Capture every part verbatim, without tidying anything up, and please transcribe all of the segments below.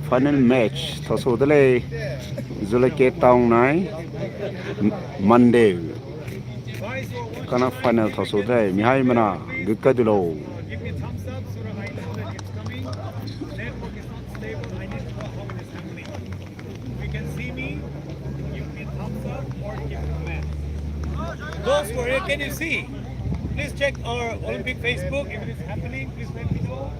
Final match thasu de lei, Jalukie Town nai, M-, Mandeu. Kana final thasu de lei, mi haimena, gukka du lau. If you can see me, give me thumbs up or give me a comment. Those who are here, can you see? Please check our Olympic Facebook. If it is happening, please let me know.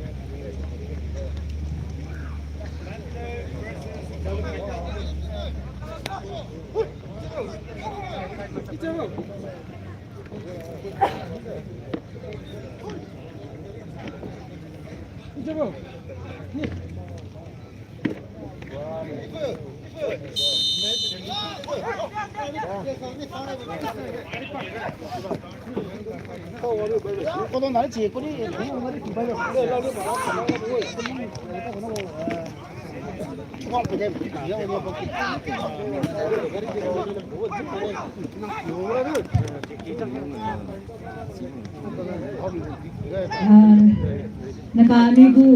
Naka anui gu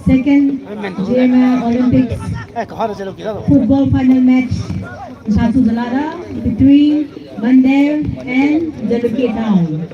second G M A Olympics football final match nsa chu zalada between Mandeu and Jalukie Town.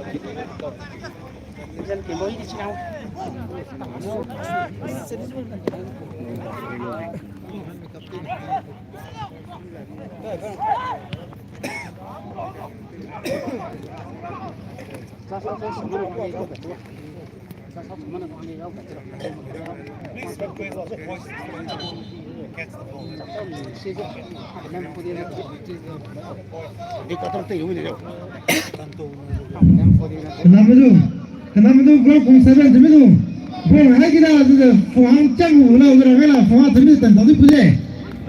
Namelu, namelu ground kung seven te melu. Ball hai gida ze phone chang u la, u rang la, phone te melu tan ta di pu ze.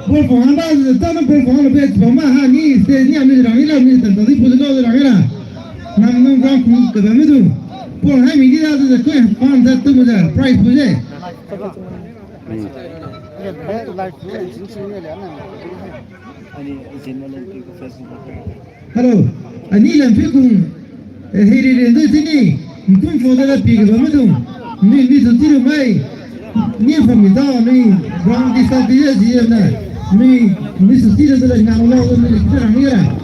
Ball phone da ze ta na ball phone lo be phone ma ha ni se ni ami rang la mi tan ta di pu ze lo rang la. Namelu ground kung ke ba melu. Ball hai mi gida ze koi phone ze tu mu ze prize pu ze. Hello, ani lam phi kung, eh, hei ri ri ndui tini, nkun fo da da pi ge ba me dung, mi, mi su ti lu mai, ni fo mi da, mi, ground di sa di ye, di ye na, mi, mi su ti lu da na, na, na, mi, mi, mi, mi,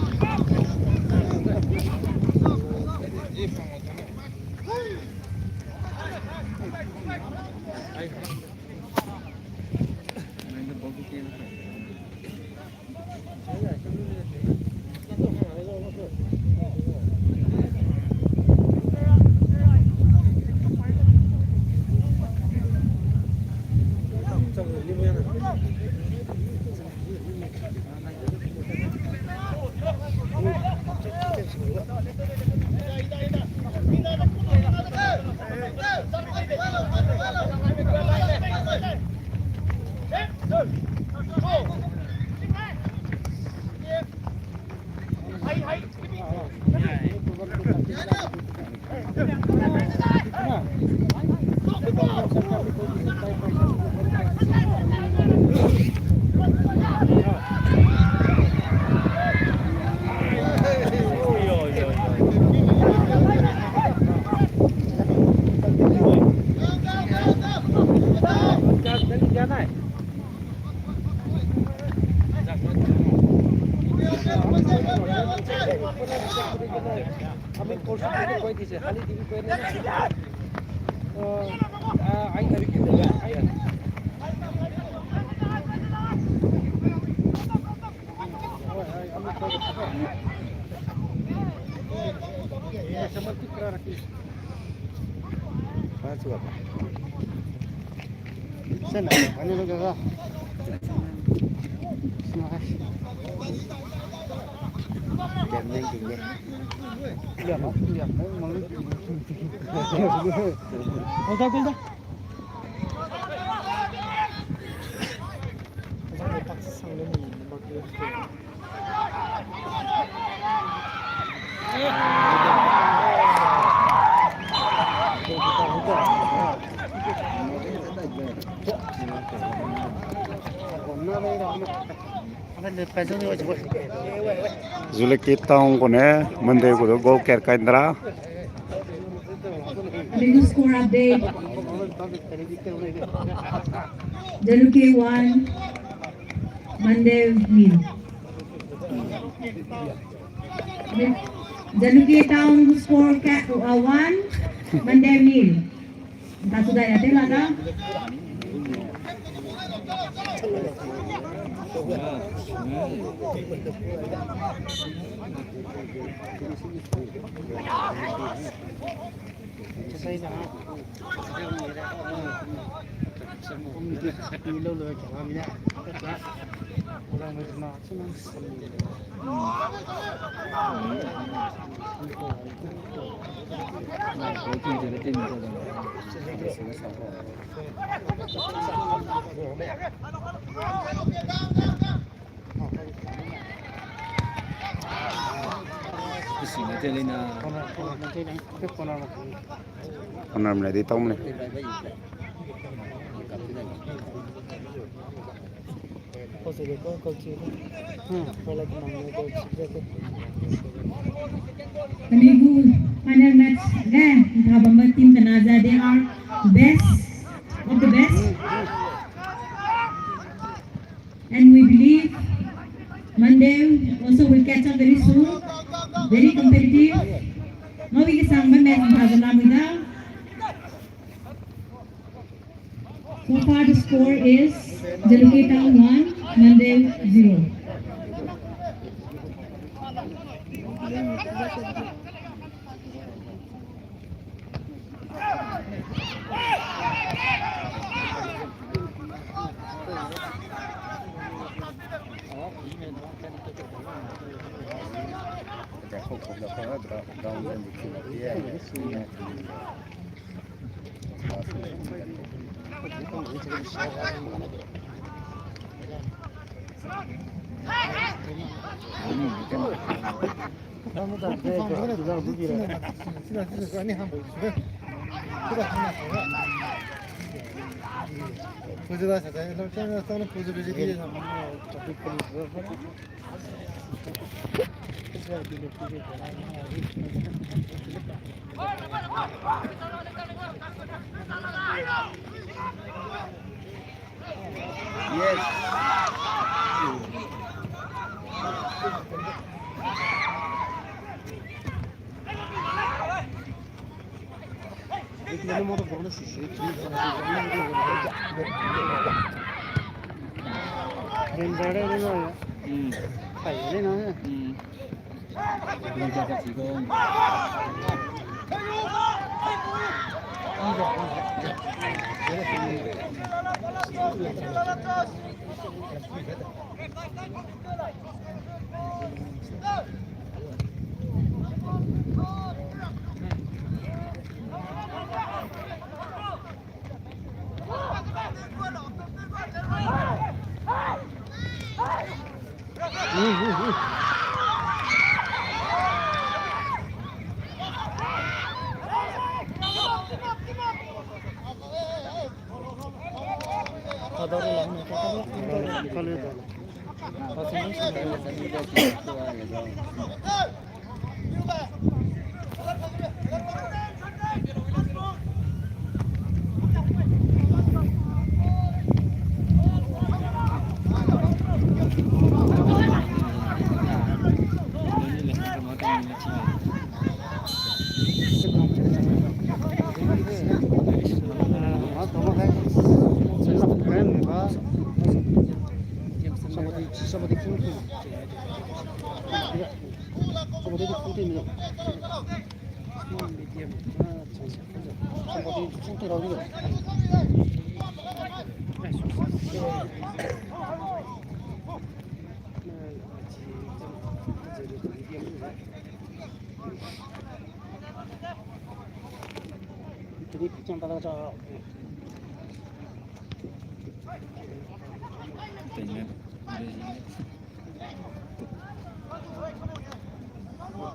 Jalukie Town kune, Mandeu kune goal ker kai ndra. Anui gu score update. Jalukie one, Mandeu nil. Jalukie Town score ka, uh, one, Mandeu nil. Nta sudai ate la da. Corner mle di tau mle. Anui gu final match ge, nta bambe team kena ze, they are best of the best. And we believe Mandeu also will catch up very soon. Very competitive. Ngau i kesangbe match nta ze lamui da. So far the score is Jalukie Town one, Mandeu zero. Yes.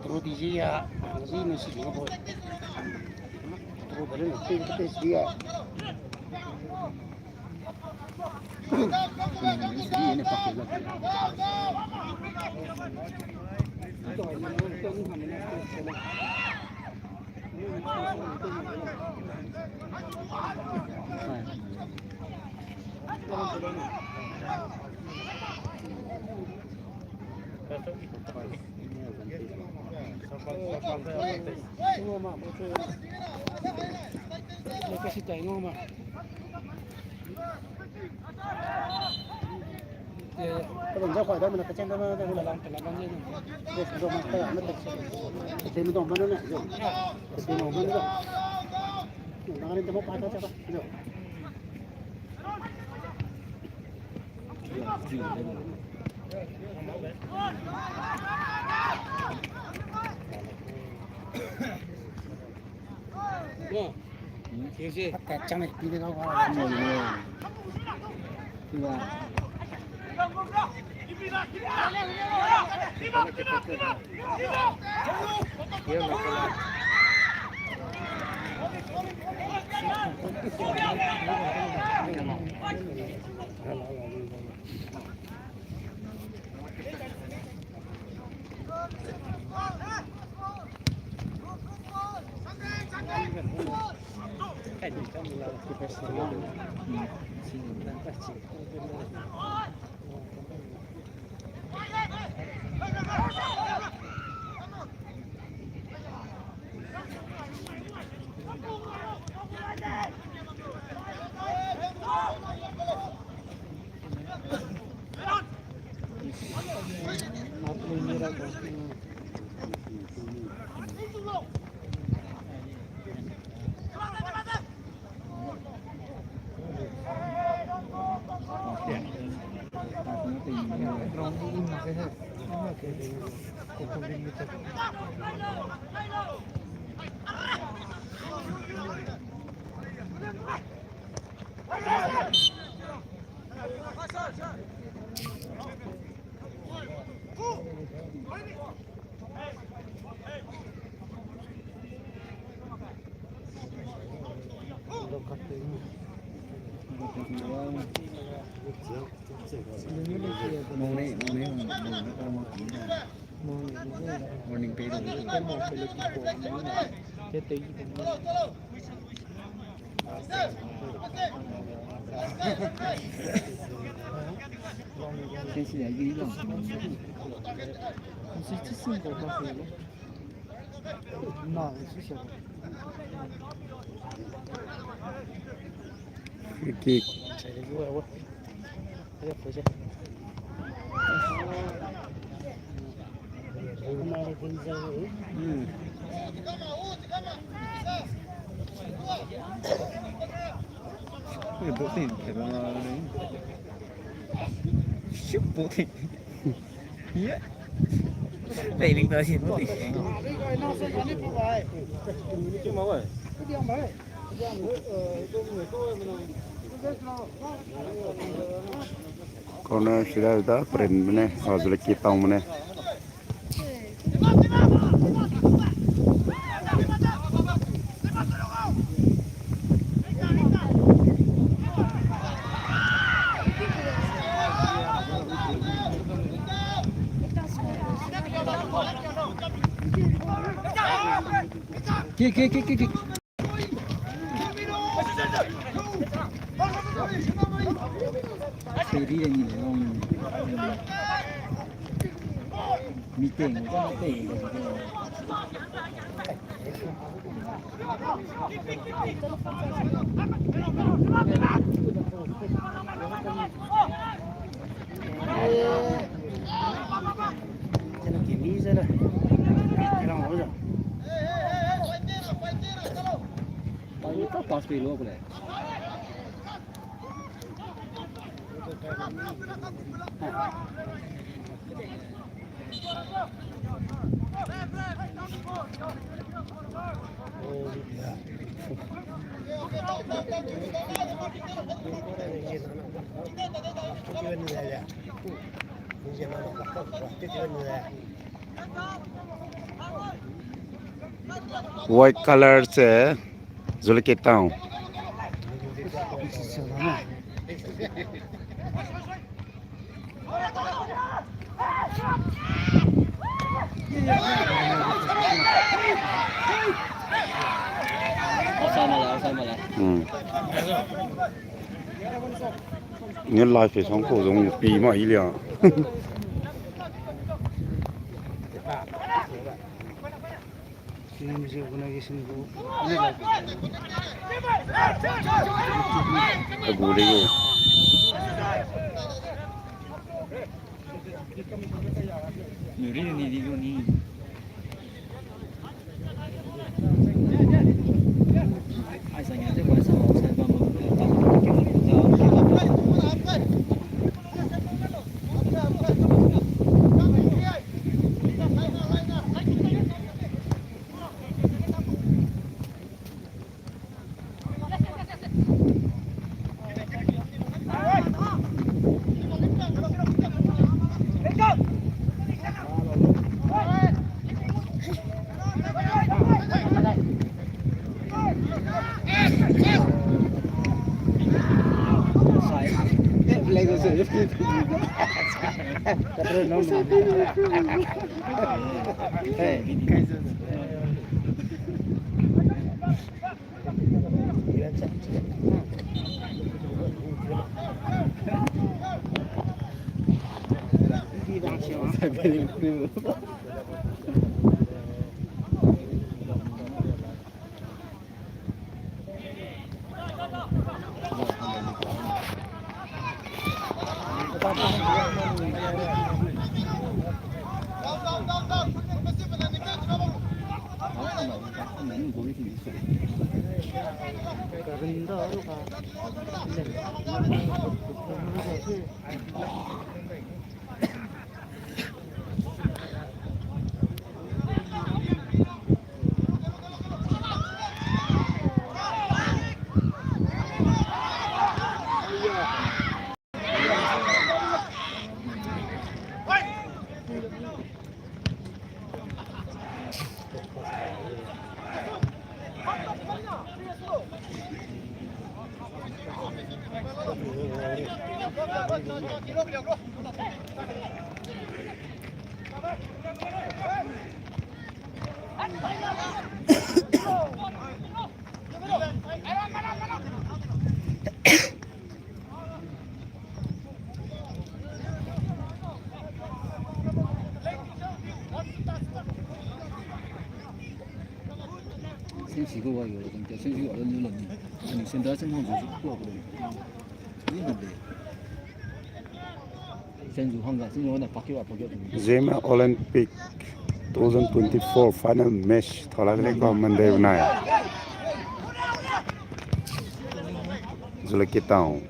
Tro di ji ya, ji ne si bo. Tro bale ne te te si ya. Free kick. Corner sira da print mene, azule ki tang mene. Kick, kick, kick, kick, kick. Seri de ni long. Meeting, meeting. Pass pe lo kule. White color se Zuluke Town. Offside mala, offside mala. Hmm. Ni live e sang ko zong pi ma i lia. Agu le yo. Sensi ko wa yo, sensi ko wa yo ni. Ani senda sen hang zu ko ko. Ni hang de. Zeme Olympic two thousand twenty-four final match tholak le ko Monday benai. Zule kitau.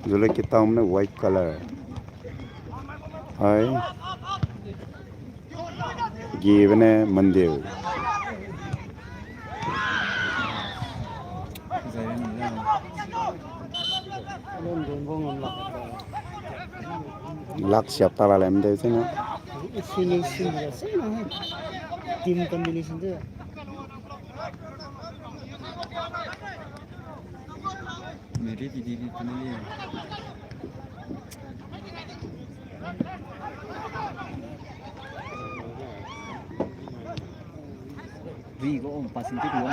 Zule kitau ne white color. Hai. Gibene Monday. Lak siap ta la lem de zene. Team combination de. Meri di di di di ya. Ri go on passing kick lo.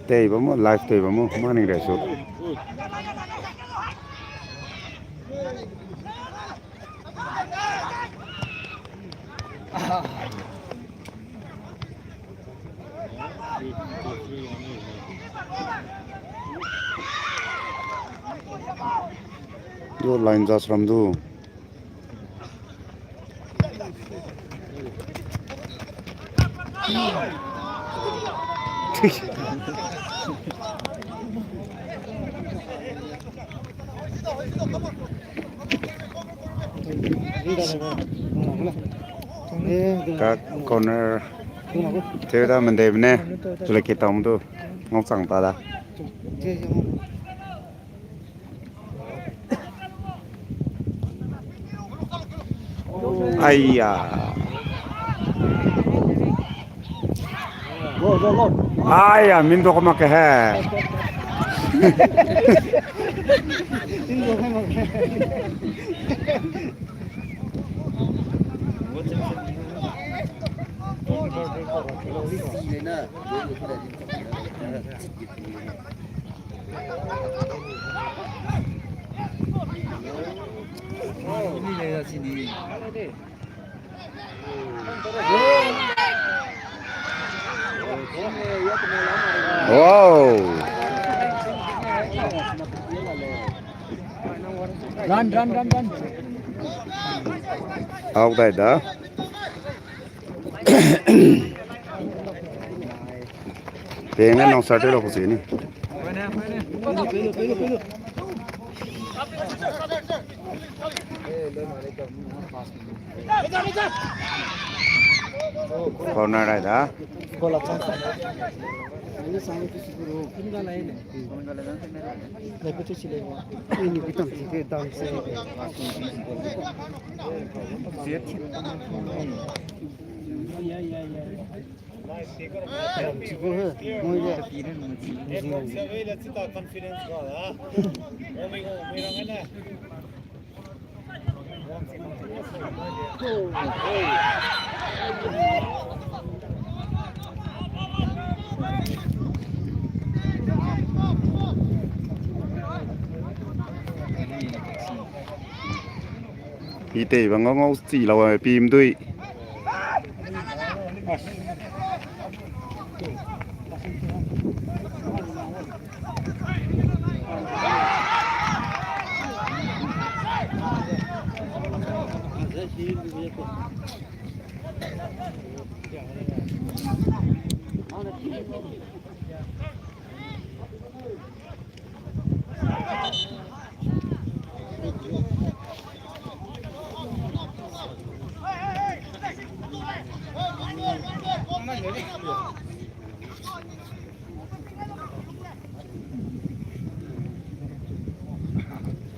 Tei bam mo, live tei bam mo, maning re su. Yo line just ram du. Ka corner. Tewda mendebene. Tule kitam du. Ngau chang ta da. Aiya. Aya, min dok mak ke he. Wow. Run, run, run, run. Out dai da. Peng nang start lo ko sini. Corner ai da. Pi tei bang ngau chi lau, pi mdui.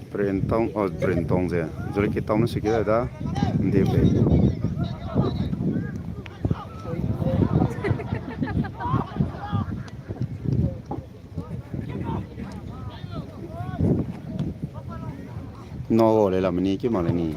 Printong, oh, printong ze. Zuri ki tong na siki da, ndi pe. No go le la mani ki ma le ni.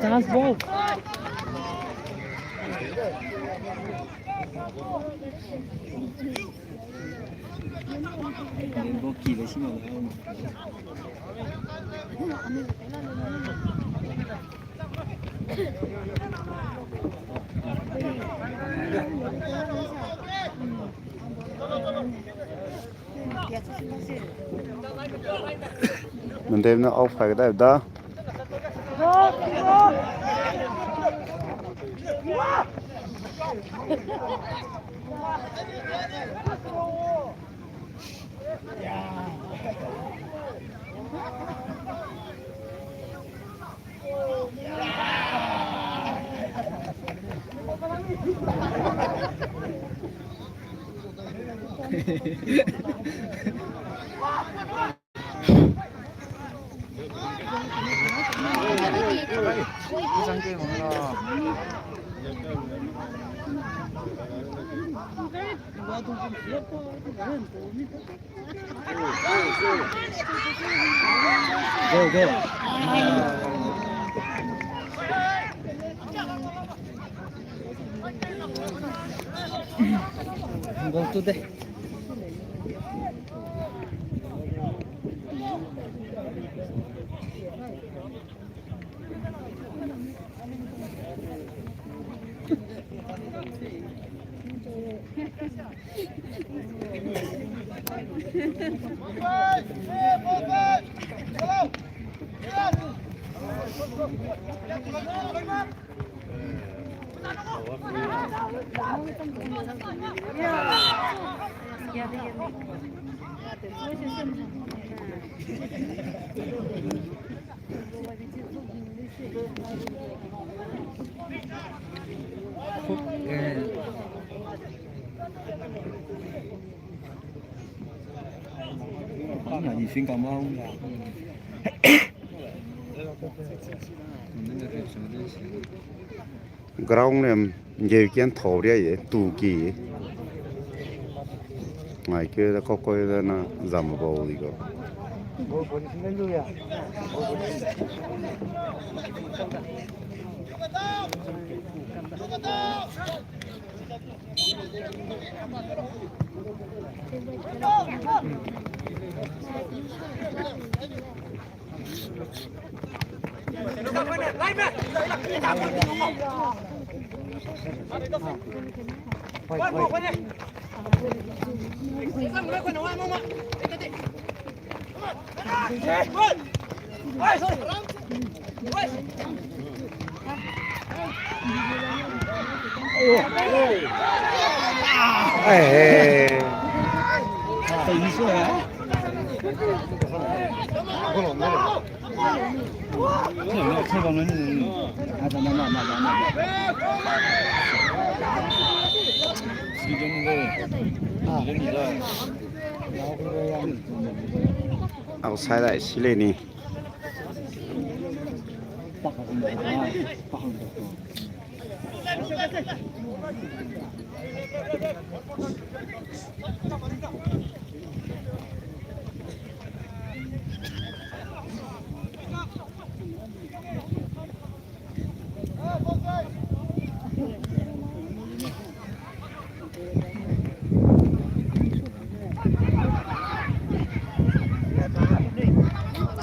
Chance ball. Mendem ne off kai da da. Go, go. Go to the. Ground nem ngeu kian thau ria ye, tu ki. Ngai ke da kau kau da na zam bau di ko. Outside ai si lei ni.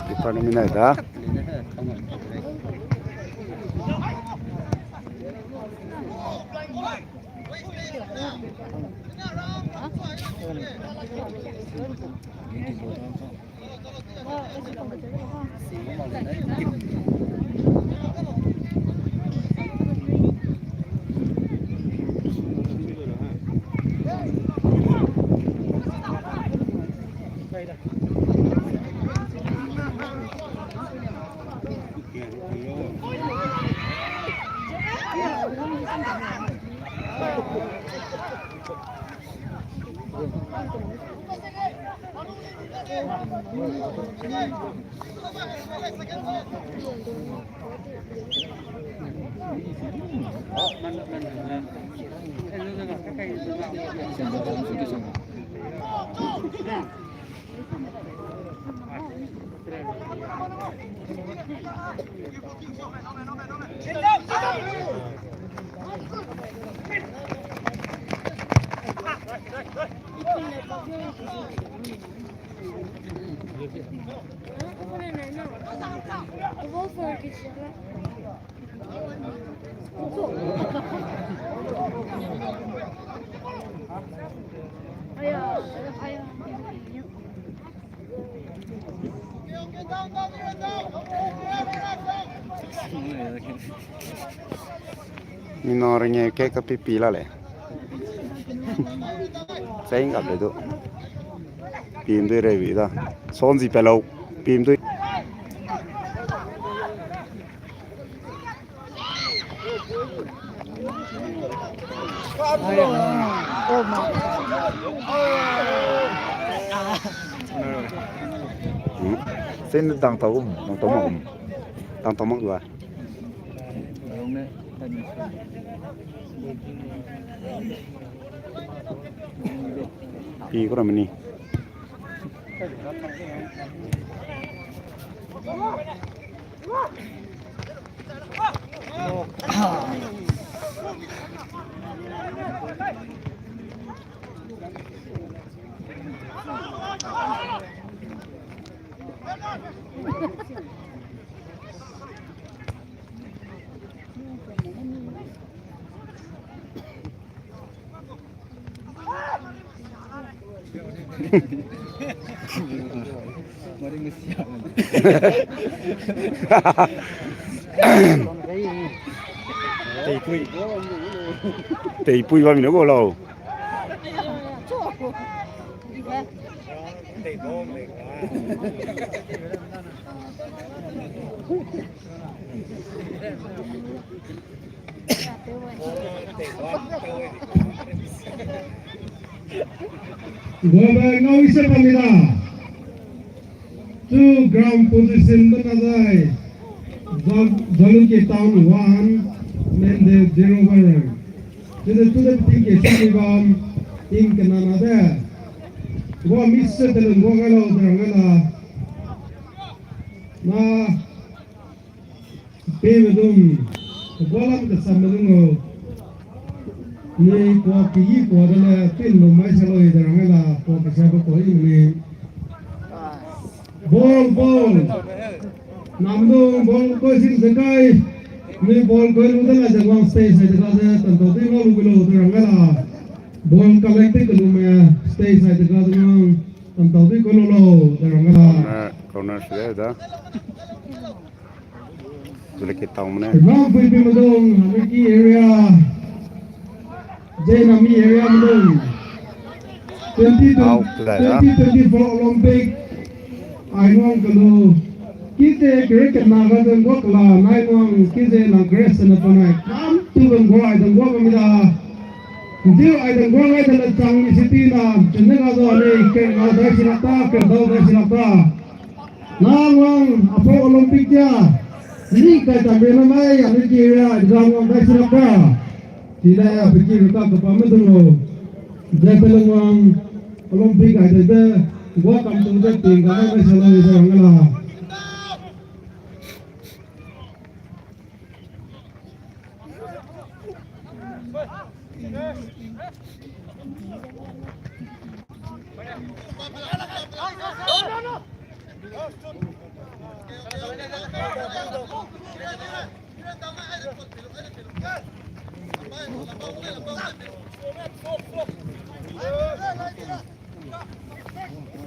Department ai da. Mina ringe ke ka pipi la le. Cheng gap le du. Pim dui rebi da. Sonzi pe lau. Pim dui. Sen dang tau gum, dang tau mak gum. Dang tau mak dua. Pi ko ra meni. Teipui. Teipui bam ne go lau. Gobe ngau ise pamida. Two ground position bena zai. Zol-, Zoluke Town one, Mende zero bar. Tide tude ting ke sami bam, ting ke nana de. Gua miss se telung gua ngai lau, telung ngai la. Na, pe medung, gua lam ke sam medung o. Ni kua ki yi kua de le, pin lo mai sa lo i telung ngai la, kua ke sa ba kua i ni. Ball, ball. Namdung ball koi sing se kai. Nui ball koi lu de la ze wang stage side ka ze tantau dui ngau lu gu lo de rang la. Ball collect te ke lu me stage side ka ze wang tantau dui koi lu lo de rang la. Corner, corner se da. Zuluke Town mene. Round three pe medung, Hamiki area. Jainami area medung. Twenty, twenty twenty-four Olympic. Ai ngau kelu. Kite kere kena ga deng gua kela, nai ngau kite na Grace na panai. Kam tu deng gua ai deng gua kami da. Ntiu ai deng gua ngai deng chang ni city na, chene ga do ni, ke ga dai si na ta, ke dau dai si na ta. Nang wang, apo Olympic ya. Ni kai ta be na mai, ya ni ki ya, exam wang kai sirap ka. Tila ya, peki ruka kapa me dong lo. Zai pe wang, Olympic ai de, gua kam tung de, ting ka mai sa lo, ya wang la.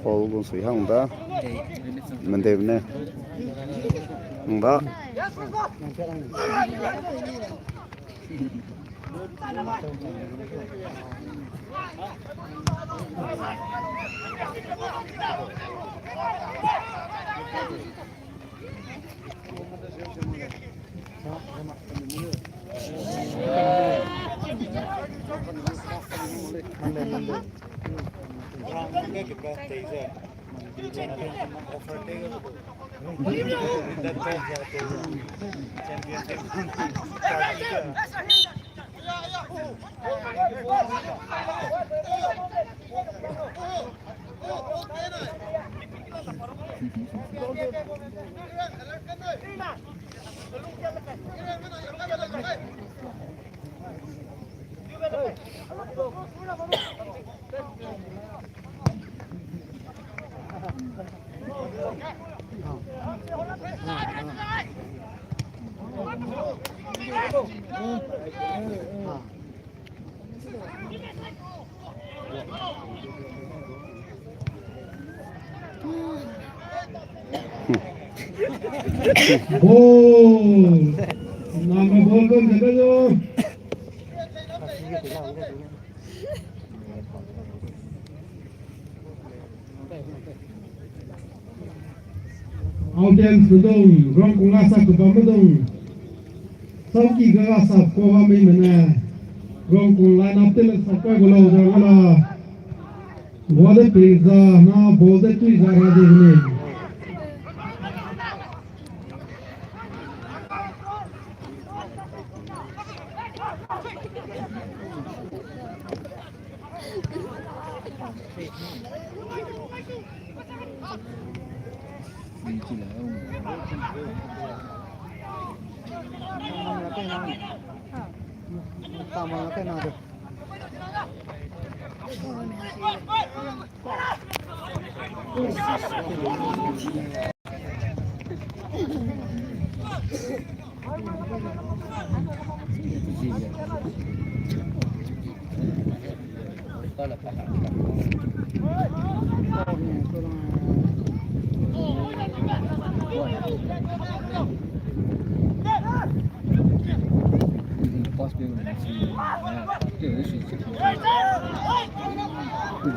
Paul gun sui hang da. Mendeu ne. Hang da. Goal! Number ball kon de lo. Audience medung, rongkung la sap kebam medung. Sauki ga la sap kebam mei mene. Rongkung la nap te le sap kai gu lau da ga la. Ball de ping za, na ball de tui za ra de ne.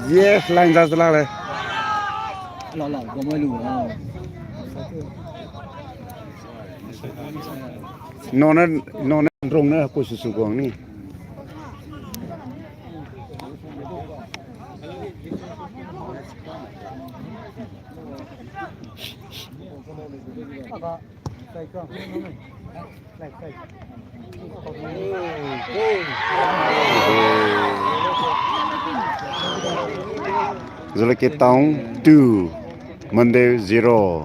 Yes, line just lag le. None, none rong ne ko su su gong ni. Zaleke Town two, Mandeu zero.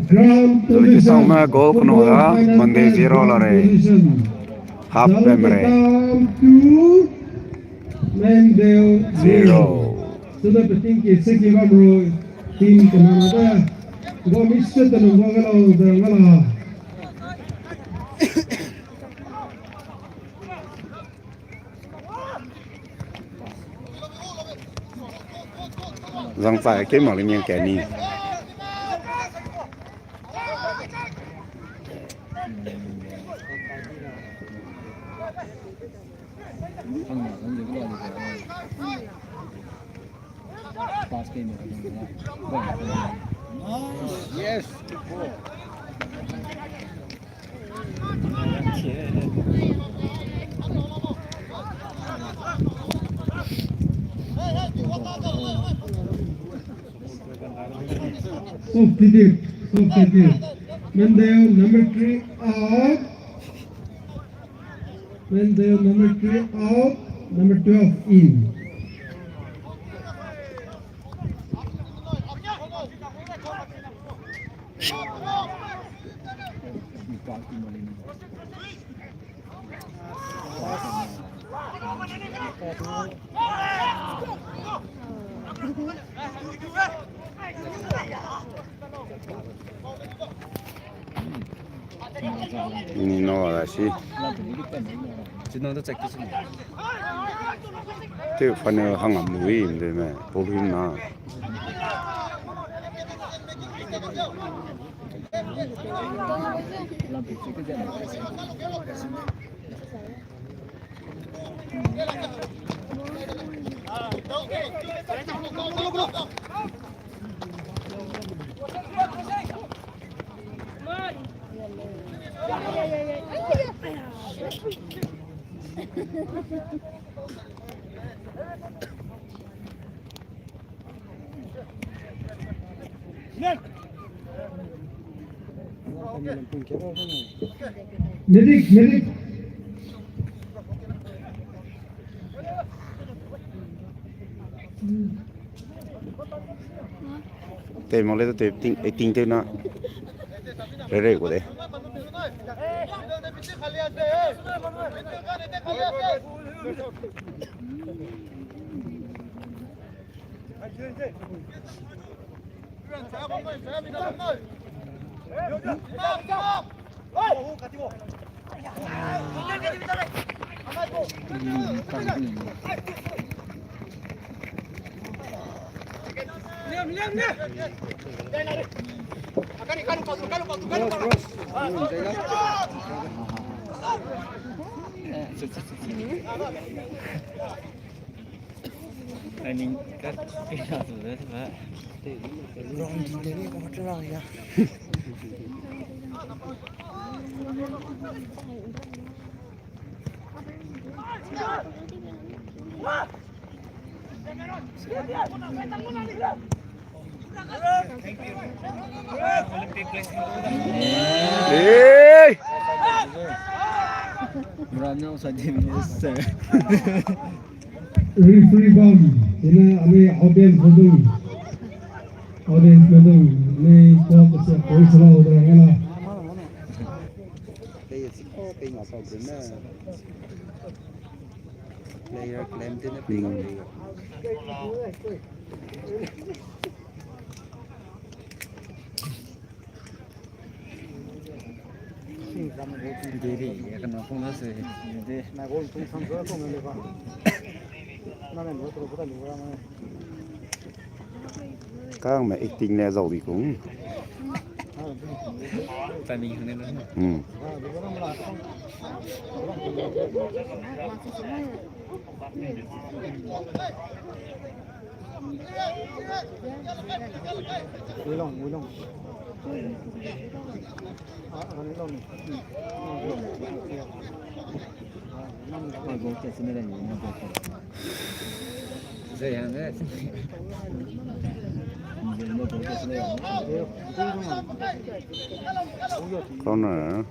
Ground position. Kisangme goal kena da, Mandeu zero la re. Half time re. Town two, Mandeu zero. Suda peting ki seki bam ru team kena da. Goal miss se tanu goal gala da gala. Zangchai ke mak le nian ke ni. Yes. Substitute, substitute. Mandeu number three out. Mandeu number three out. Number twelve in. Ni no la si. Te final hangam lui inde me, pulhin na. Medic, medic. Te mo le te ting, eh, ting te na. Re re ko de. Hey! Referee bam, ina ami audience bedung. Audience bedung, ni ko kese koi sala order ngana. Player claim tene ping. Diri, ya kena phone na se. Kang me acting le zau di kung. Timing hang ne lo. Hmm. Corner.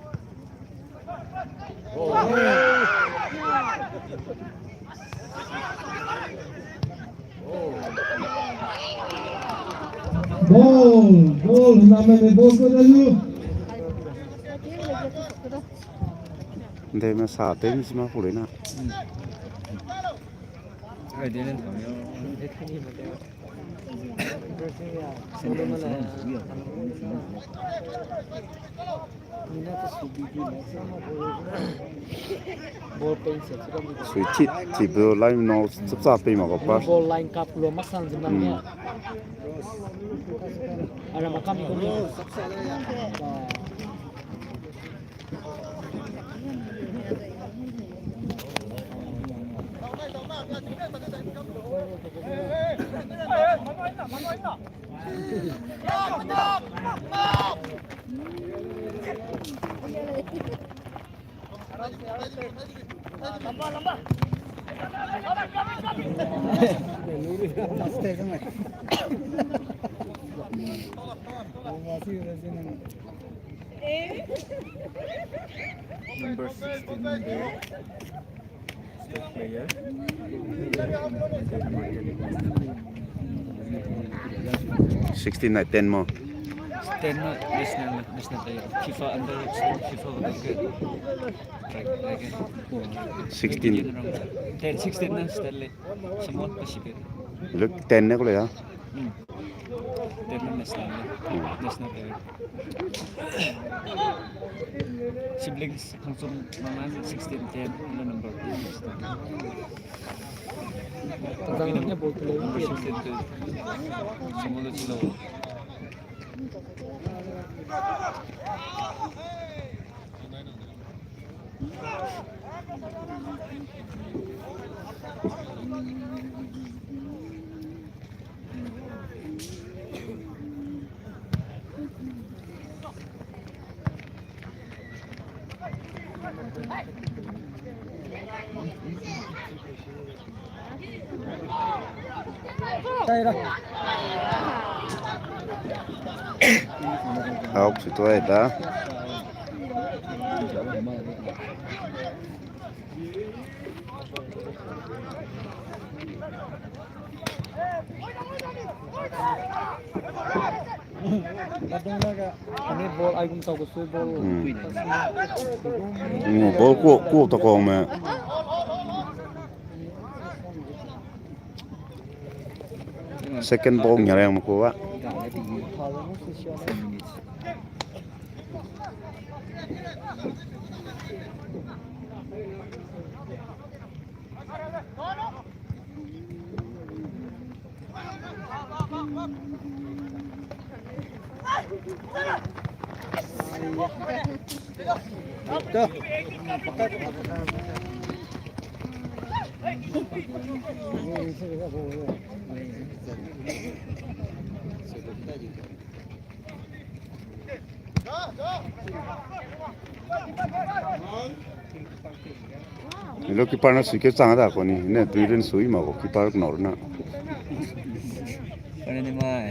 Ball, ball, name ne ball ko da lu. Nde me sa te mi sima pule na. Ai, de nen tam yo. Sui chit, chit bu line no chap chap pe ma ko pa. Ball line kap lo mak sang jim nang ne. Hmm. Ara ma kam ko ni. Number sixteen, number state player. Sixteen na ten mo? Ten na national, national player. FIFA under sixteen, FIFA World Cup. Like, like, sixteen. Ten, sixteen na Stanley. Samot Pacific. Look, ten ne ko le ya? Hmm. Ten na national, hmm, national player. Siblings, Hangchum, Maman, sixteen, ten, ilo number. Number sixteen to Samot Chilo. Out to da. Ani ball aigum tau gu sui ball. Hmm. Hmm, ball ku, ku ta kong me. Second ball nya reng me ku ba. Hello, keeper na sui ke chang da ko ni, ne dui rin sui ma ko keeper nor na. Kane ni mai.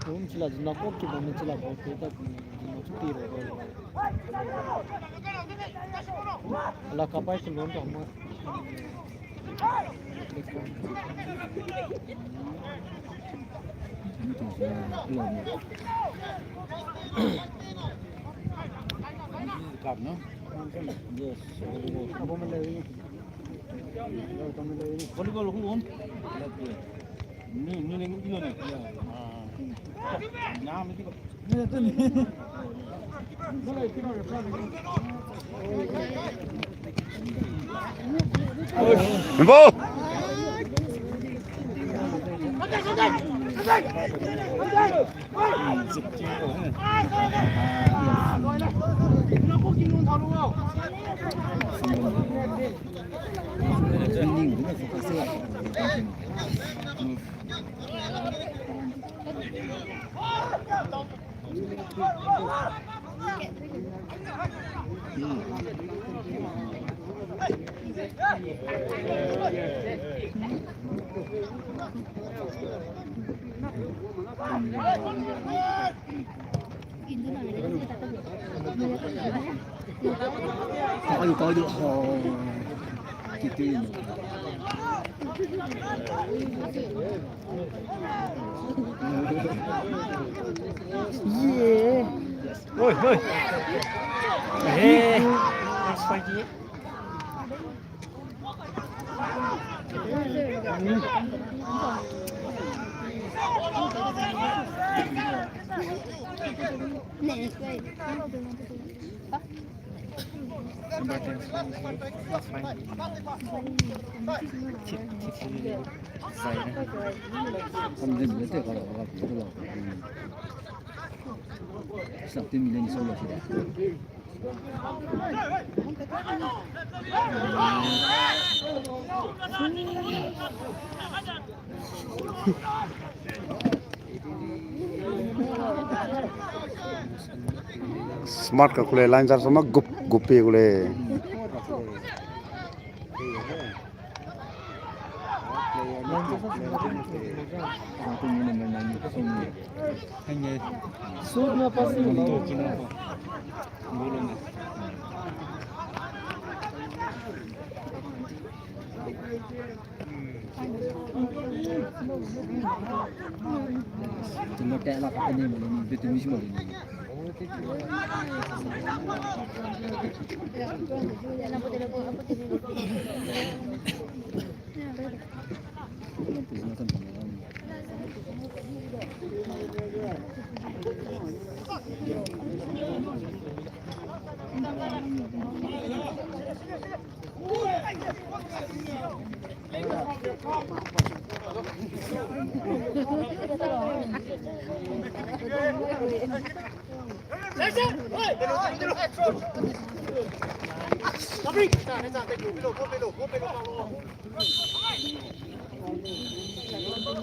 Hum, chila zuna ko ki bam chila ko ke ta, zuna chu pi ro ro. Ala kapai ke lon ta ma. Kap no? Yes. Volleyball ko lon. Ni, ni ling ilo ne. Ah. Nyam ti ko. Ni ko. Ball. Ai, kai du, ha. Kiti. Ye. Oi, oi. Hey, that's right. Smart ka kule, line jar sama gup gup pe kule.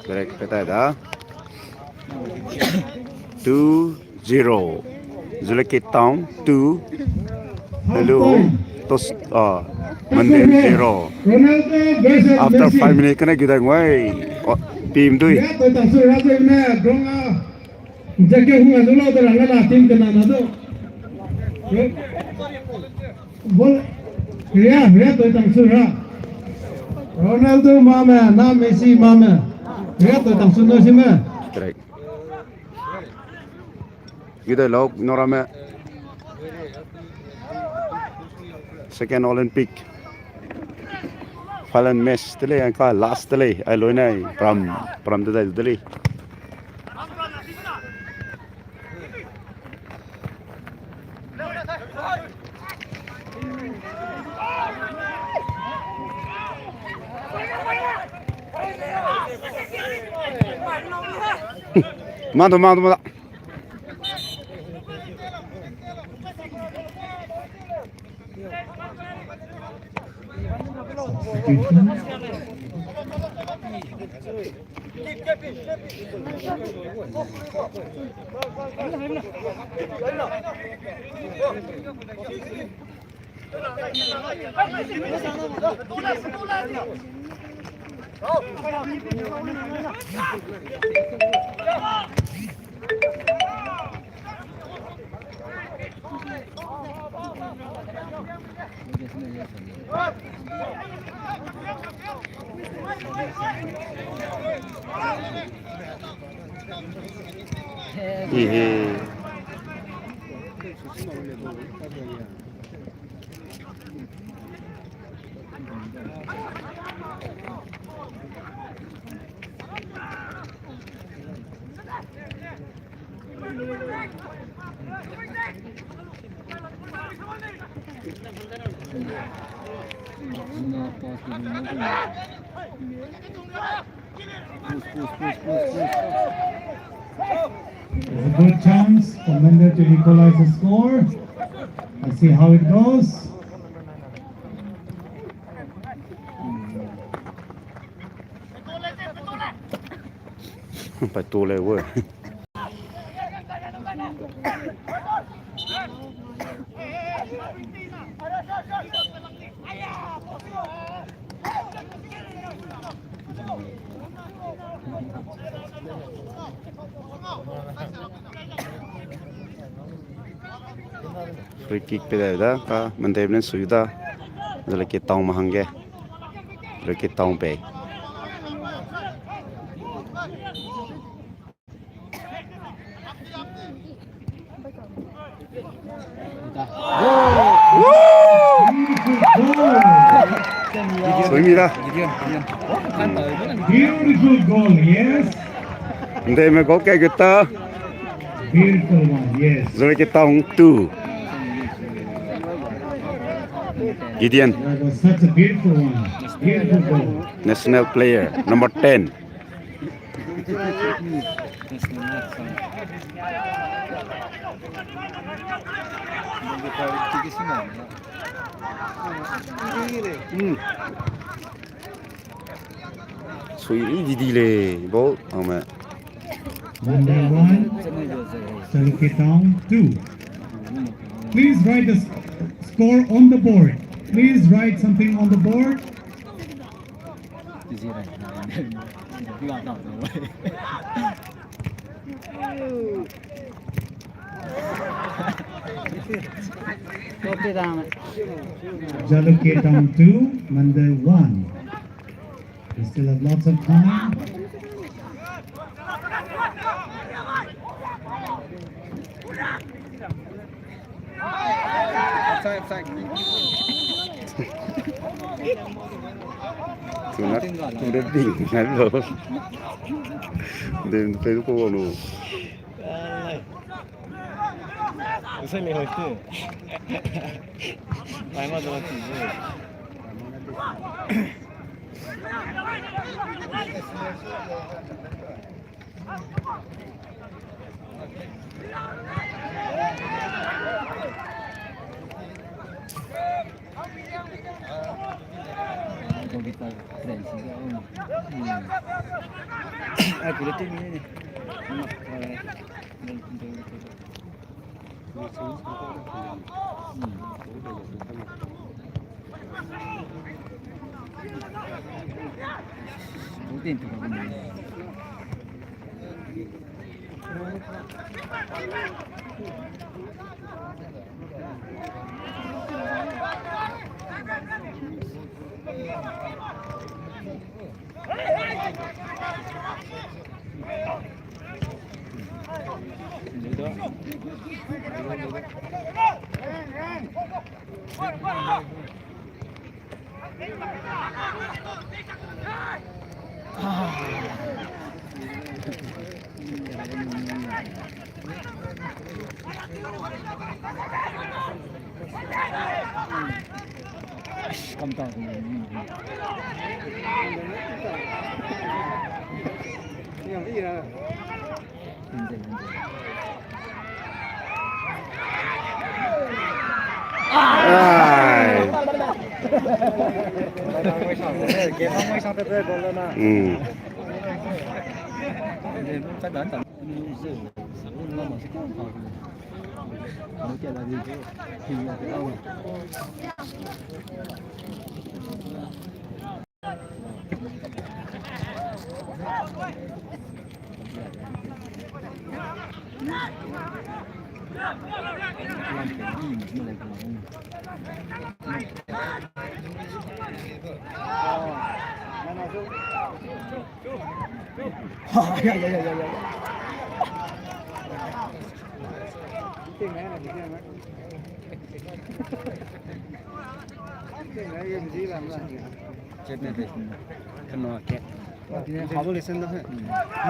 Correct, petai da. Two zero. Zulekit Town two. Hello. Tos, ah, Mandem zero. After five minutes, kena gidai ngwai. Oh, team dui. Jake hua zu lau de rang la team kena na do. Bol, ria, ria toi tang su ra. Ronaldo mame, na Messi mame. Ria toi tang su no si me. Strike. Gidai lau, norame. Second Olympic. Final match te lei, angka last te lei, ai loi nai, pram, pram te dai te lei. Mado, mado, mado. Ehe. Push, push, push, push, push. It's a good chance for Mende to equalize the score. Let's see how it goes. Pai to le we. Free kick pe dai da, ka Mende ne sui da. Zaleke tau ma hangge. Zaleke tau pe. Sui mi da. Beautiful goal, yes. Ndeme goal kai geta. Beautiful one, yes. Zaleke tau two. Gideon. That was such a beautiful one. Beautiful goal. National player, number ten. Sui di di le, ball, ame. Number one, Zaluketown two. Please write the s-, score on the board. Please write something on the board. Zaluketown two, Mende one. We still have lots of time. Offside, offside. Tuna, tuna ding na lo. Dem pe ko lo. Sai le hoi tu. Pai ma da ti. Ai. Mm. Cat ne de. Kena cat. Habo lesen da he.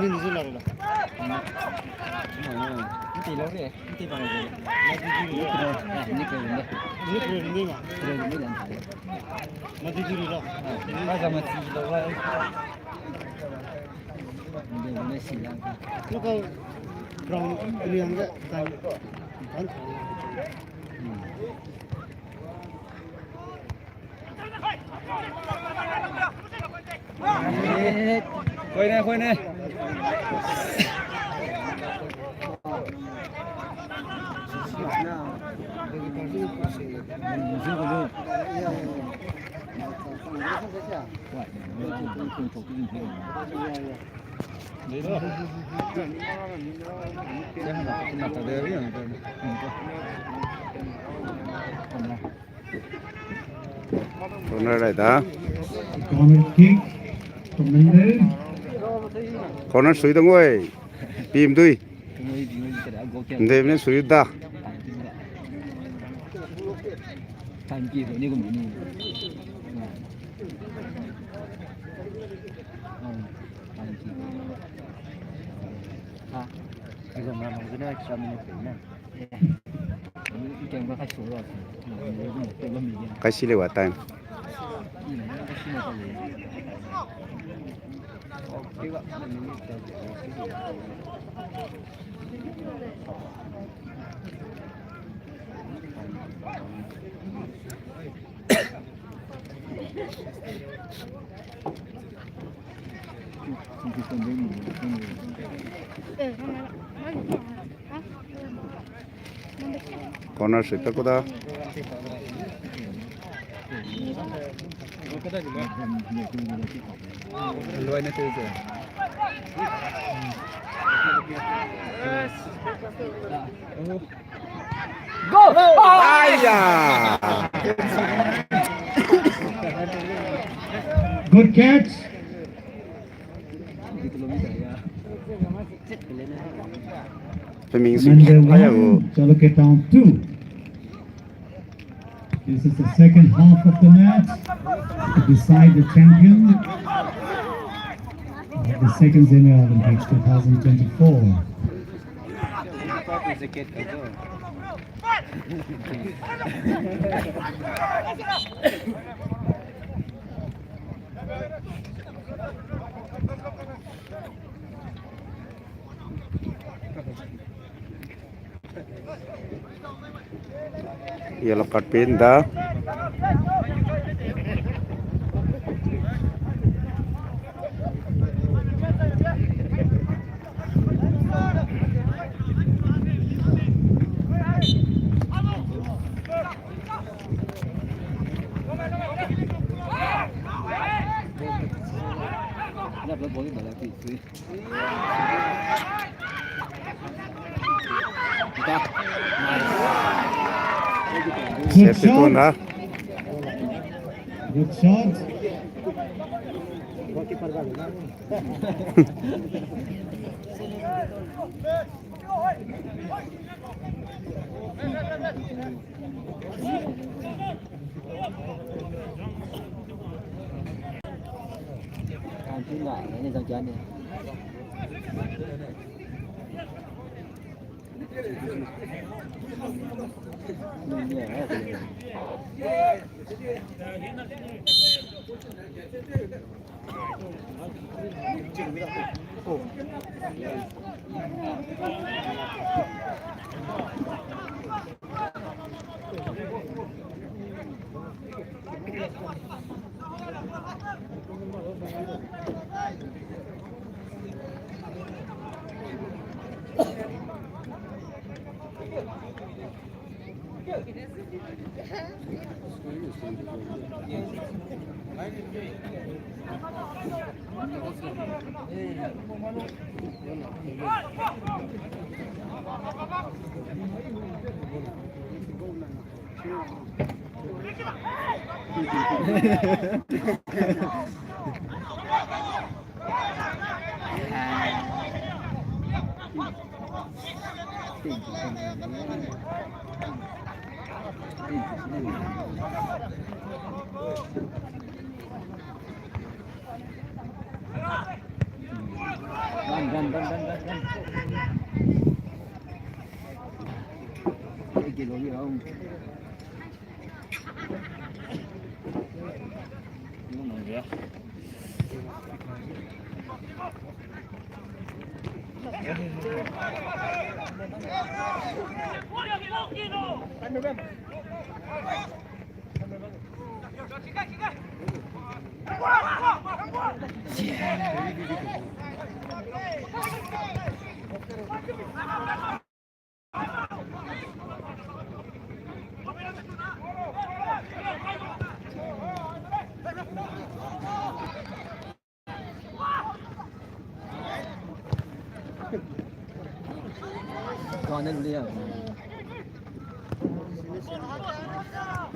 Ni ni zu la la. Ni ti lo re, ni ti ba re. Ni ti lo re, ni ti lo re. Ni ti lo re ma. Ni ti lo re. Ba za ma ti lo ba. Ni ni si la. Lo ka ground ni ang ga tan tan. Koine, koine. Corner lai da. Corner kick. From Mende. Corner sui dong oi. Pim dui. Nde mene sui da. Kaisi le wa time. Corner sui ta ku da. Go! Aya! Good catch. Peming su Mende aya one, go. Jalukie Town two. This is the second half of the match to decide the champion of the second Zeme Olympics two thousand twenty-four. Yellow card pin da. Good shot. Good shot. Run, run, run, run, run, run. Oke, lo, lo.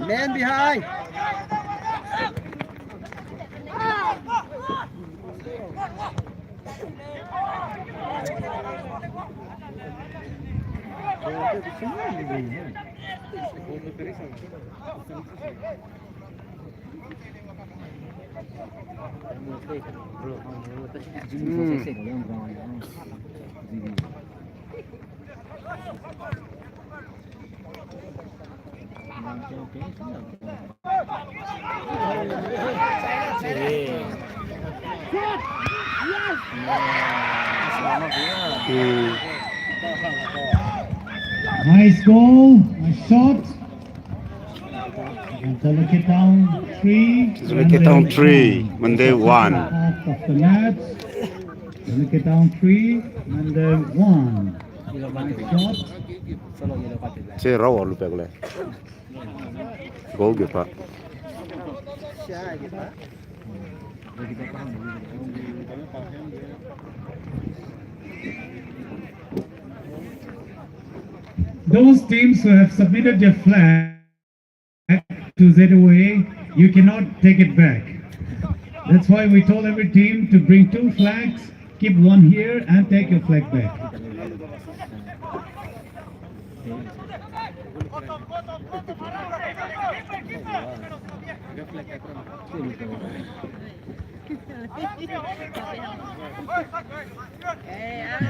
Man behind. Nice goal, nice shot. And Jalukie Town three, Jalukie Town three, Mandeu one. Half of the match. Jalukie Town three, Mandeu one. Nice shot. Che rau alu pe gule. Goal ge pa. Those teams who have submitted their flag to Z O A, you cannot take it back. That's why we told every team to bring two flags, keep one here and take your flag back.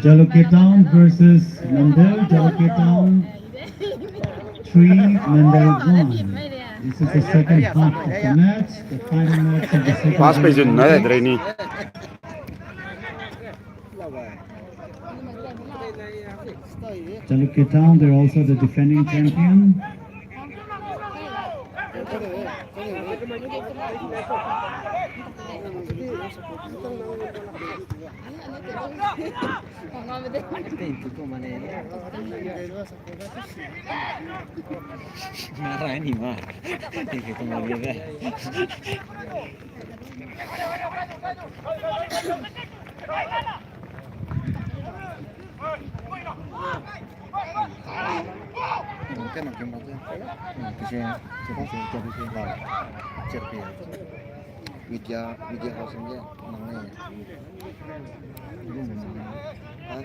Jalukie Town versus Mandeu, Jalukie Town three, Mandeu one. This is the second half of the match, the final match of the second half. Pass pe zun na de reni. Jalukie Town, they're also the defending champion. Media, media house nge nang ne. Ha?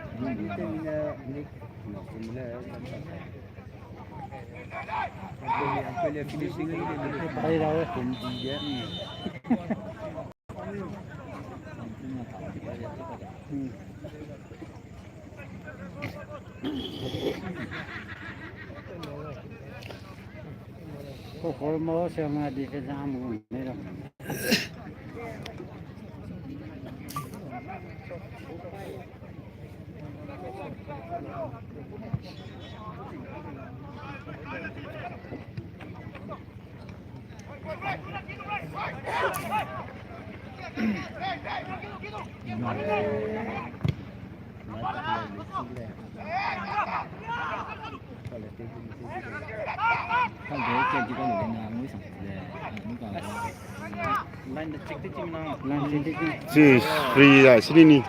Kokor mo se ma di ke jam gu ne ra. Sis free ya, sini ni.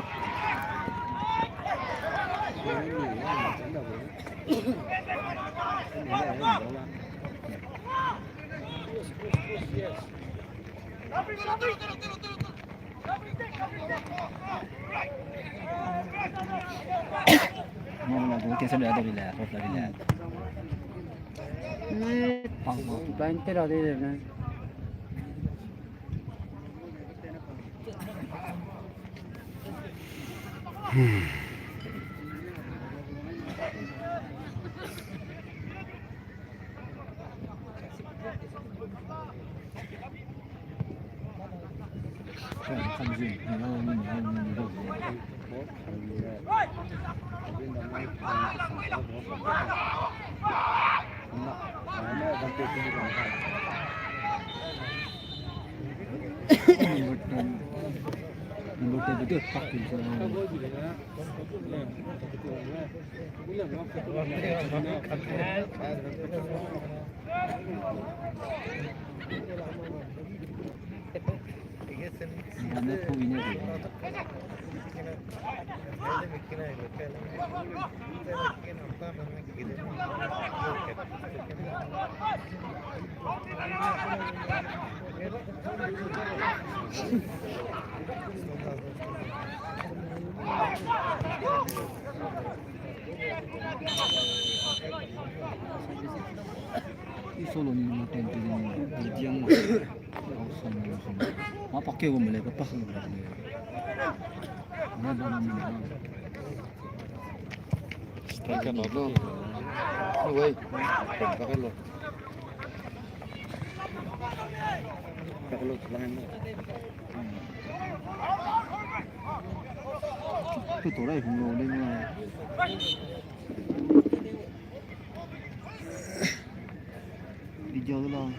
Video lo.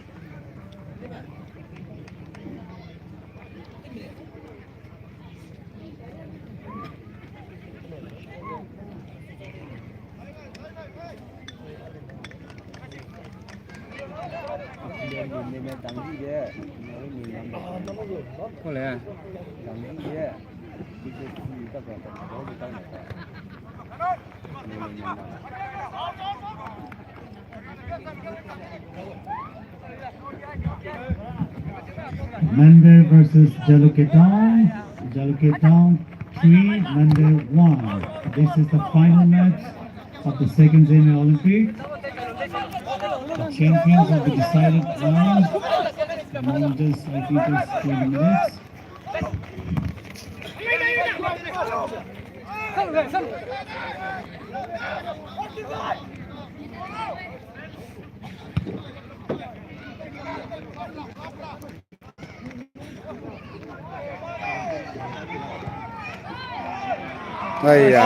Mende versus Jaluketang. Jaluketang three, Mende one. This is the final match of the second Zeme Olympic. The champions will be decided now among just, I think, just twenty minutes. Aiya.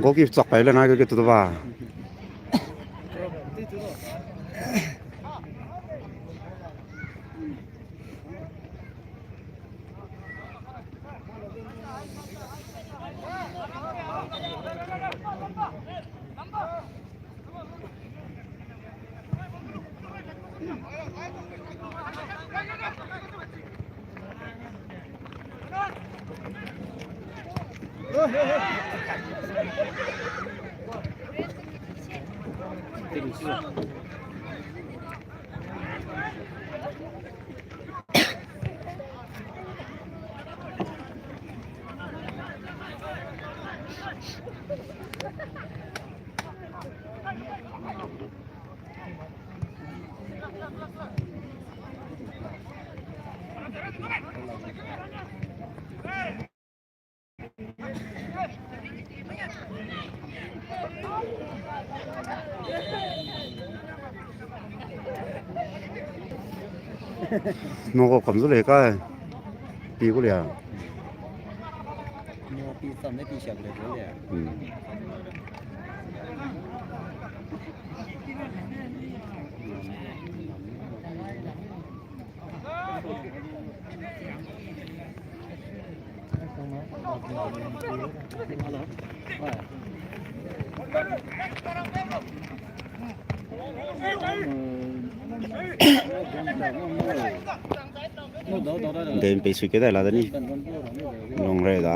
Goalkeeper chak pai le ngai ke tu ba. Noko kam zu lei kai. Pi gu lia. Noko pi sam ne pi siak le gu lia. Hmm. Dem pei sui ke dai la de ni. Long re da.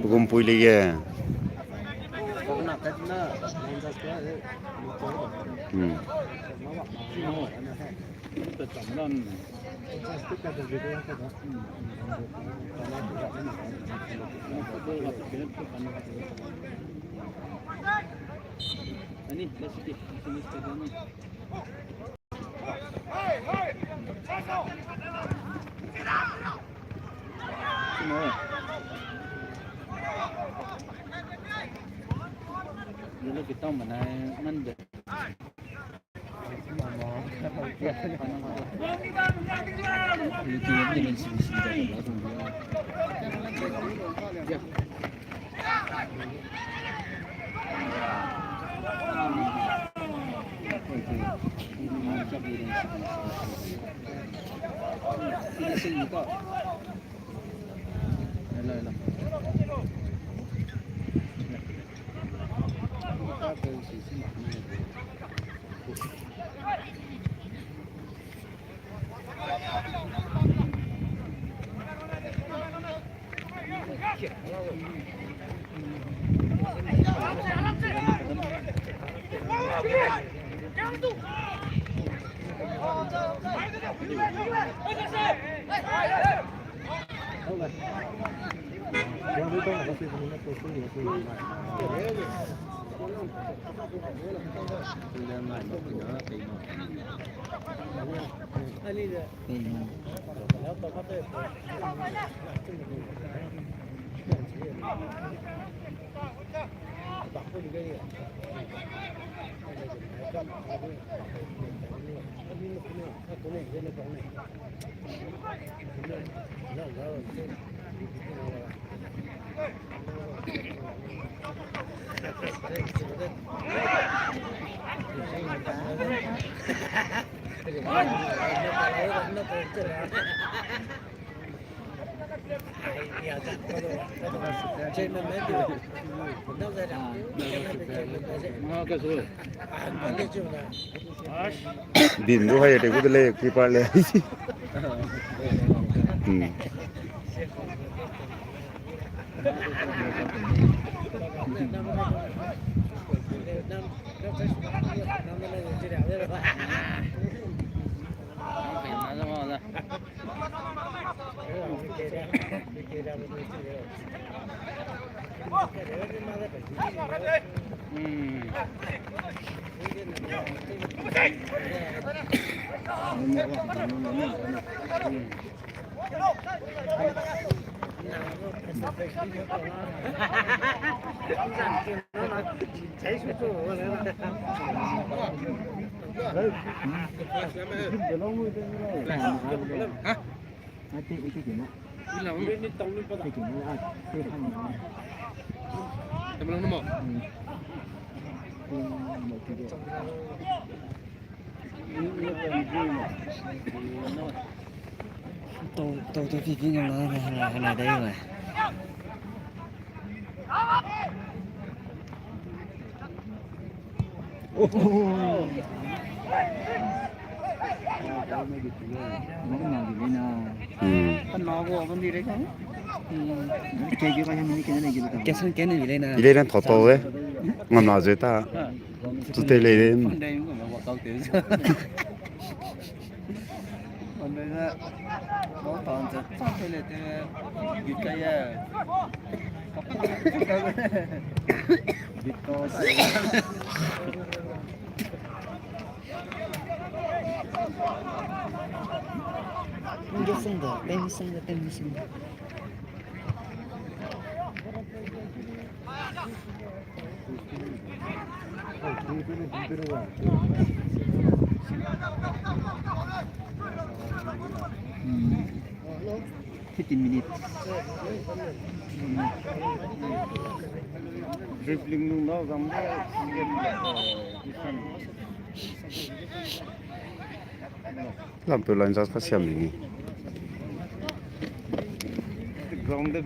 Gum pui lie. Hmm. Din du hai te gu de le, keeper le. Hmm. Tau, tau, tau, pi, pi, ngam na, na, na, na, dai, na. Kesan kene bi lei na. Ile ran thoto e. Ngam na ze ta. Tute lei de. Fifteen minutes. Dribbling nung nâu gam de. Lam peu line just ka siam ni. Ground de.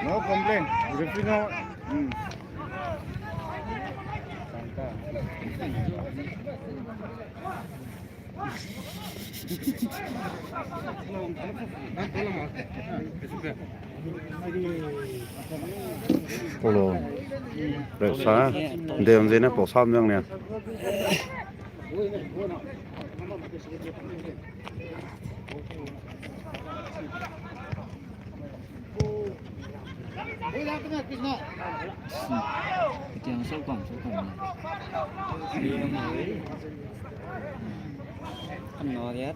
No complaint. Referee no. Hmm. Polo. Reusa. Deon zene pau sam jang ne. Kan no riat,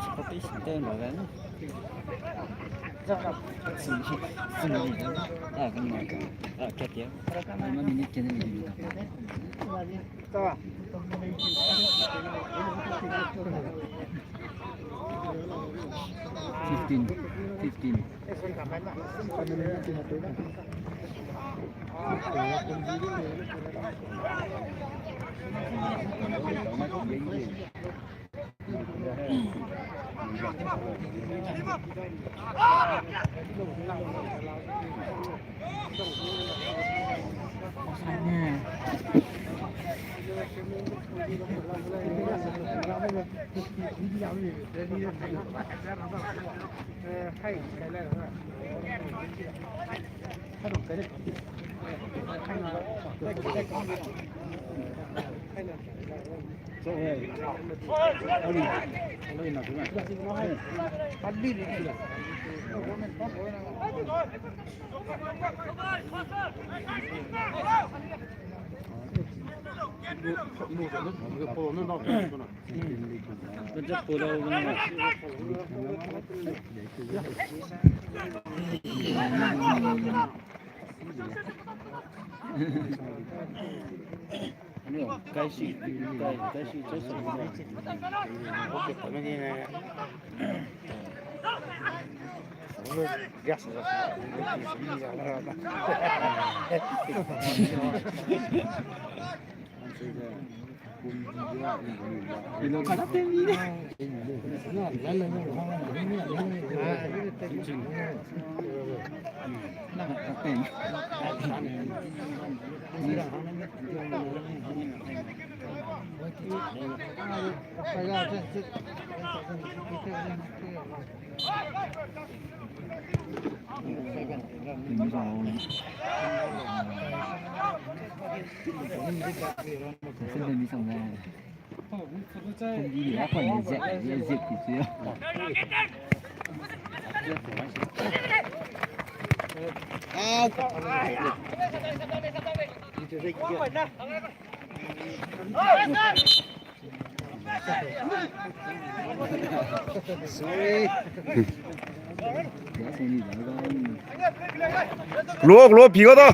sporty sinte no ran. Sing, sing, sing, ah, kan no, ah, kat ya. Lima minute kena lima minute. Fifteen, fifteen. Lo, lo, pi ga da.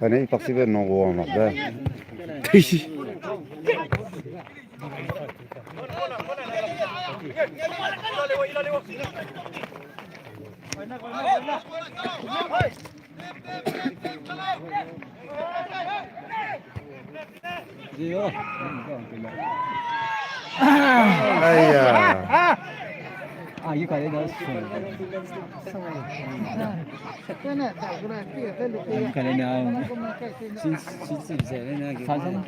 Ane i paksibe no go mak de. Aiya. Ah, you got it, that's true. You got it now. Since, since it's there, then I get it.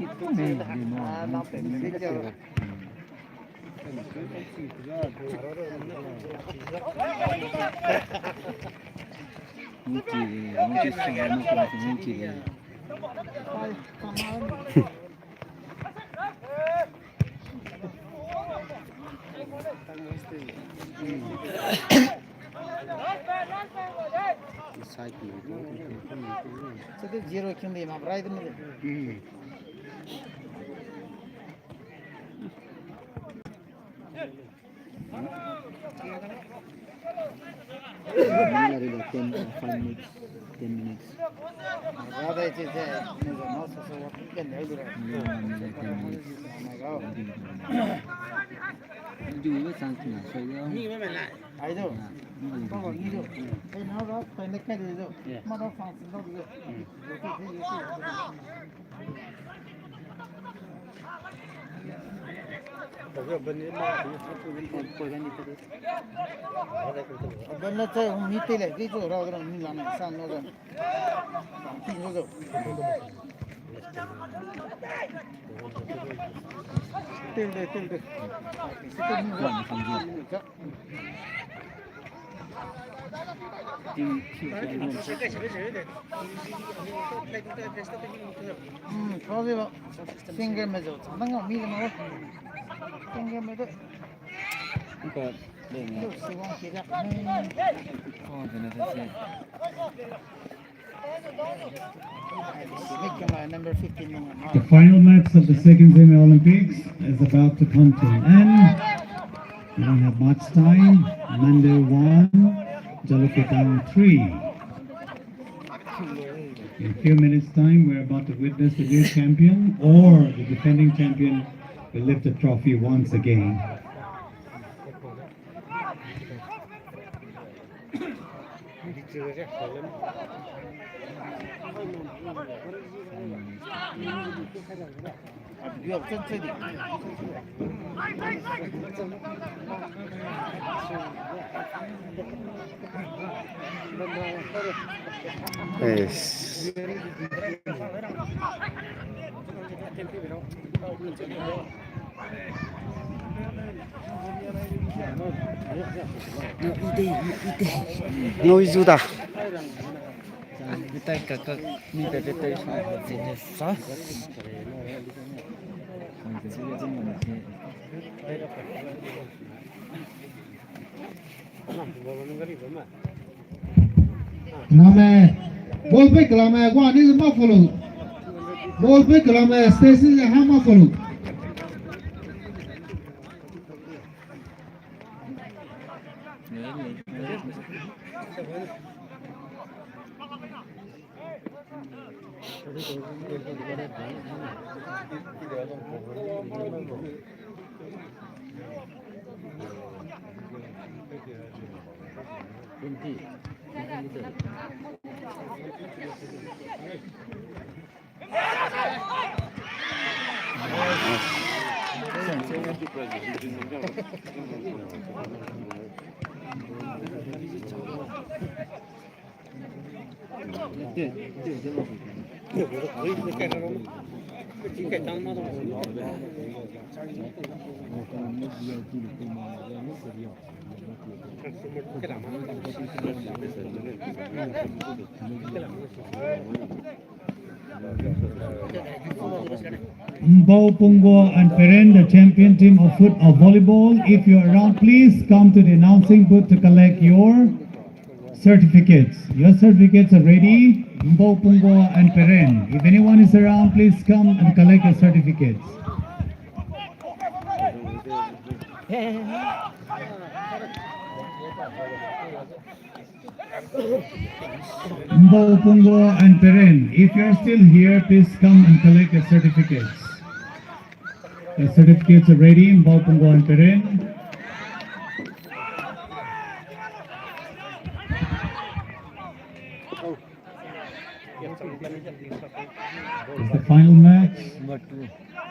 Zero king di ma bright mi. Ten, five minutes, ten minutes. Ten minutes. Finger me zo, chang dang mi le ma. Finger me de. Nka, de ne. Lo, si wang ki da. Oh, de ne, de ne. The final match of the second Zeme Olympics is about to come to an end. We don't have much time. Mande one, Jaluketang three. In a few minutes' time, we're about to witness the new champion or the defending champion will lift the trophy once again. Yes. Ngau zu da. Bitai kakak mi pe bitai sa. Name, ball pe kelame, wa ni ma follow. Ball pe kelame, station le ha ma follow. Mbau Punggo and Peren, the champion team of foot of volleyball. If you're around, please come to the announcing booth to collect your certificates. Your certificates are ready. Mbau Punggo and Peren. If anyone is around, please come and collect your certificates. Mbau Punggo and Peren, if you're still here, please come and collect your certificates. The certificates are ready in Baopungguan Keren. It's the final match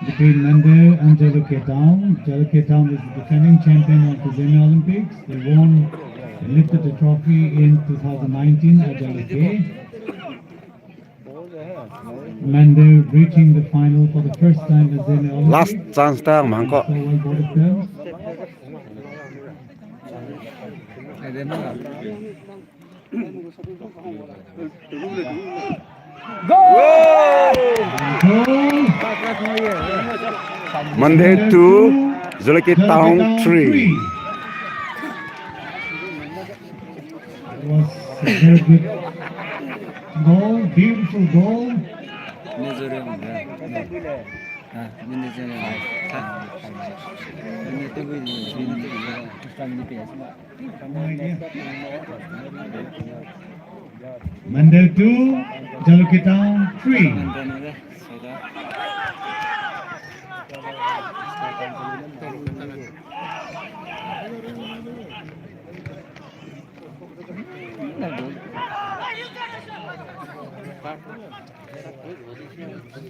between Mandeu and Jalukie Town. Jalukie Town is the defending champion of the Zeme Olympics. They won, they lifted the trophy in two thousand nineteen at Jalukie. Mandeu reaching the final for the first time at Zeme Olympics. Last chance ta mang ko. So well, both of them. Goal! Mandeu two, Jalukie Town three. It was a very good goal, beautiful goal. Mandeu two, Jalukie Town three.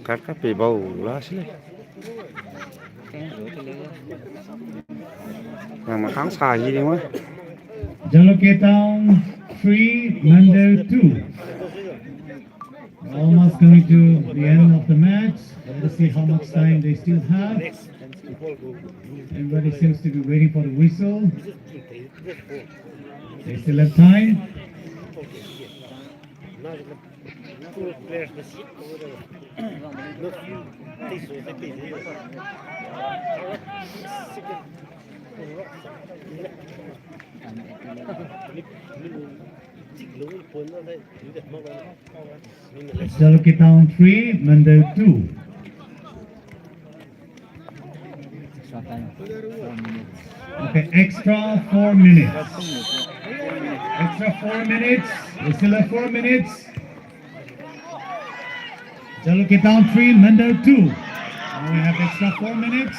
Kaka pe bau la sile. Nang makang sa hi ding wa. Jalukie Town three, Mandeu two. Almost coming to the end of the match. Let us see how much time they still have. Everybody seems to be waiting for the whistle. They still have time. Jalukie Town three, Mandeu two. Extra time, four minutes. Okay, extra four minutes. Extra four minutes. We still have four minutes. Jalukie Town three, Mandeu two. And we have extra four minutes.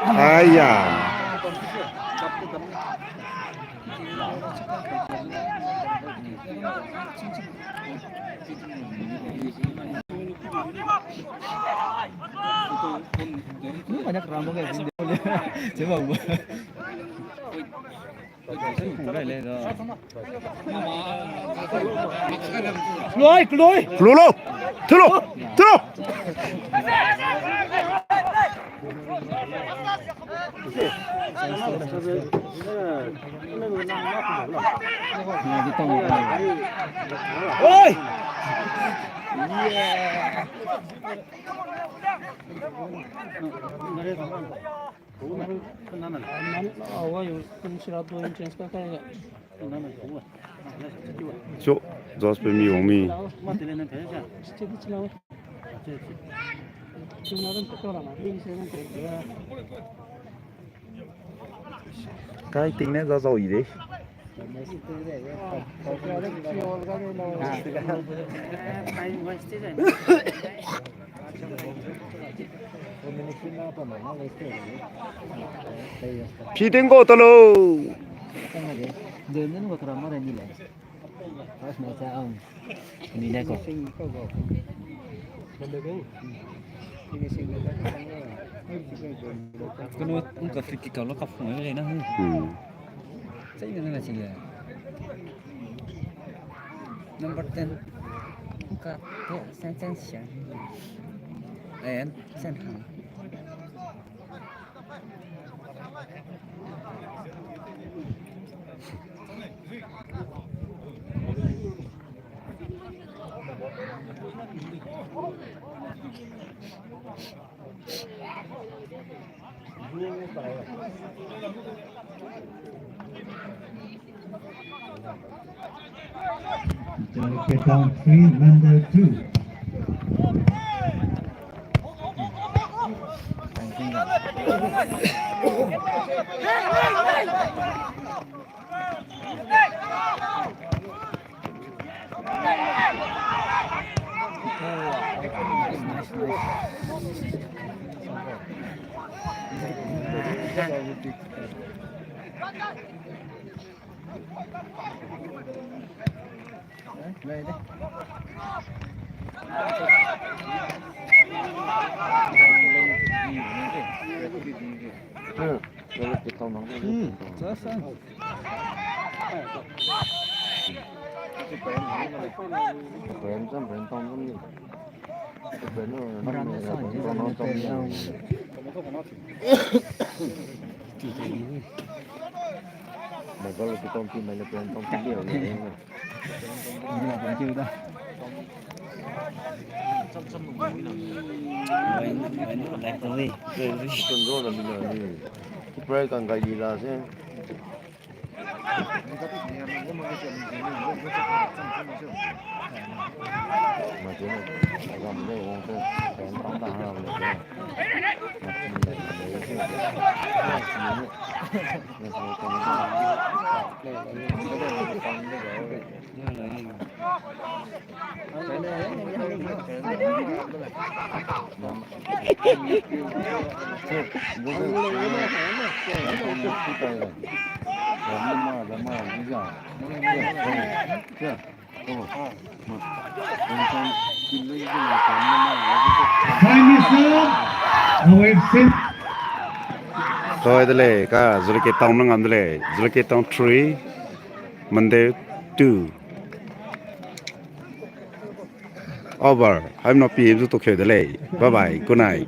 Aya. Banyak ramai kayak sini. Coba gua. Kloi, kloi. Klolo. Tulo. Tulo. Oi. Cho, Josh pe mi wang mi. Kai ting ne za zau i de. Pi ting go talo. Kanu, nka free kick lo ka phone le na. Hmm. Sai na na sing le. Number ten. Nka, sen sen sia. Eh, sen han. Jalukie Town three, Mandeu two. Keeper kan gai di la se. Time is up. Away, sin. Toi de lei, ka Jalukie Town nang am de lei. Jalukie Town three, Mandeu two. Over. Haimna pi zu to kheu de lei. Bye bye. Good night.